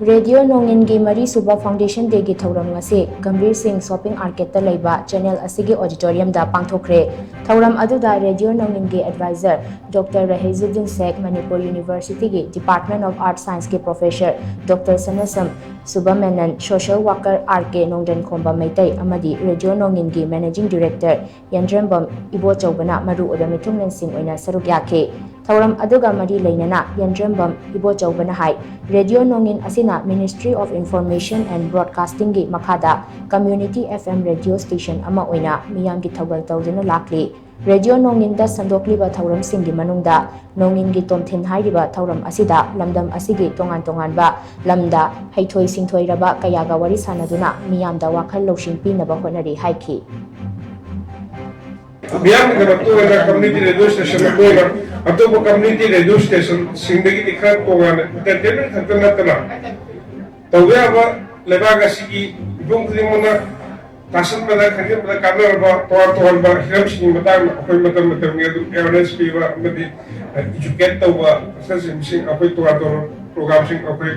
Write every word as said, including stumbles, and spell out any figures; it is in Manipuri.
ꯔꯦꯗꯤꯑꯣ ꯅꯣꯡꯏꯟꯒꯤ ꯃꯔꯤꯁꯨꯕ Foundation Dayꯒꯤ ꯊꯧꯔꯝ ꯉꯁꯤ ꯒꯝꯚꯤꯔ ꯁꯤꯡ Shopping Arcadeꯇ ꯂꯩꯕ Channel ꯑꯁꯤꯒꯤ auditoriumꯗ ꯄꯥꯡꯊꯣꯛꯈ꯭ꯔꯦ꯫ ꯊꯧꯔꯝ ꯑꯗꯨꯗ ꯔꯦꯗꯤꯑꯣ ꯅꯣꯡꯏꯟꯒꯤ advisor Doctor ꯔꯍꯤꯖꯨꯗꯤꯟ ꯁꯦꯈ, ꯃꯅꯤꯄꯨꯔ Universityꯒꯤ Department of Earth Scienceꯀꯤ professor Doctor Sanasam Subhamenon, social worker R K Nongdrenkhomba Meitei ꯑꯃꯗꯤ ꯔꯦꯗꯤꯑꯣ ꯅꯣꯡꯏꯟꯒꯤ Managing Director ꯌꯦꯟꯗ꯭ꯔꯦꯝꯕꯝ ꯏꯕꯣꯆꯧꯕꯅ ꯃꯔꯨ ꯑꯣꯏꯕ ꯃꯤꯊꯨꯡꯂꯦꯟꯁꯤꯡ ꯑꯣꯏꯅ ꯁꯔꯨꯛ ꯌꯥꯈꯤ꯫ ꯊꯧꯔꯝ ꯑꯗꯨꯒ ꯃꯔꯤ ꯂꯩꯅꯅ ꯌꯦꯟꯗ꯭ꯔꯦꯝꯕꯝ ꯏꯕꯣꯆꯧꯕꯅ ꯍꯥꯏ, ꯔꯦꯗꯤꯑꯣ ꯅꯣꯡꯏꯟ ꯑꯁꯤꯅ Ministry of Information and Broadcastingꯒꯤ ꯃꯈꯥꯗ community F M radio station ꯑꯃ ꯑꯣꯏꯅ ꯃꯤꯌꯥꯝꯒꯤ ꯊꯧꯒꯜ ꯇꯧꯗꯨꯅ ꯂꯥꯛꯂꯤ꯫ ꯔꯦꯗꯤꯑꯣ ꯅꯣꯡꯏꯟꯗ ꯁꯟꯗꯣꯛꯂꯤꯕ ꯊꯧꯔꯝꯁꯤꯡꯒꯤ ꯃꯅꯨꯡꯗ ꯅꯣꯡꯏꯟꯒꯤ ꯇꯣꯝꯊꯤꯟ ꯍꯥꯏꯔꯤꯕ ꯊꯧꯔꯝ ꯑꯁꯤꯗ ꯂꯝꯗꯝ ꯑꯁꯤꯒꯤ ꯇꯣꯉꯥꯟ ꯇꯣꯉꯥꯟꯕ ꯂꯝꯗ ꯍꯩꯊꯣꯏ ꯁꯤꯡꯊꯣꯏꯔꯕ ꯀꯌꯥꯒ ꯋꯥꯔꯤ ꯁꯥꯅꯗꯨꯅ ꯃꯤꯌꯥꯝꯗ ꯋꯥꯈꯜ ꯂꯧꯁꯤꯡ ꯄꯤꯅꯕ ꯍꯣꯠꯅꯔꯤ ꯍꯥꯏꯈꯤ꯫ ꯃꯤꯌꯥꯝꯒꯤꯗꯃꯛꯇ ꯑꯣꯏꯅ community radio stationꯗ ꯑꯣꯏꯅ ꯑꯇꯣꯞꯄ community radio stationꯁꯤꯡꯗꯒꯤꯗꯤ ꯈꯔ ꯇꯣꯉꯥꯟꯅ entertainment ꯈꯛꯇ ꯅꯠꯇꯅ ꯇꯧꯕ ꯌꯥꯕ ꯂꯩꯕꯥꯛ ꯑꯁꯤꯒꯤ ꯃꯤꯄꯨꯝ ꯈꯨꯗꯤꯡꯃꯛꯅ ꯇꯥꯁꯟꯕꯗ ꯈꯪꯖꯤꯟꯕꯗ ꯀꯥꯟꯅꯔꯕ ꯇꯣꯉꯥꯟ ꯇꯣꯉꯥꯟꯕ ꯍꯤꯔꯝꯁꯤꯡꯒꯤ ꯃꯇꯥꯡꯗ ꯑꯩꯈꯣꯏ ꯃꯇꯝ ꯃꯇꯝꯒꯤ ꯑꯗꯨꯝ awareness ꯄꯤꯕ ꯑꯃꯗꯤ educate ꯇꯧꯕ ꯑꯁꯤꯅꯆꯤꯡꯕꯁꯤꯡ ꯑꯩꯈꯣꯏ ꯇꯣꯉꯥꯟ ꯇꯣꯉꯥꯟꯕ programꯁꯤꯡ ꯑꯩꯈꯣꯏ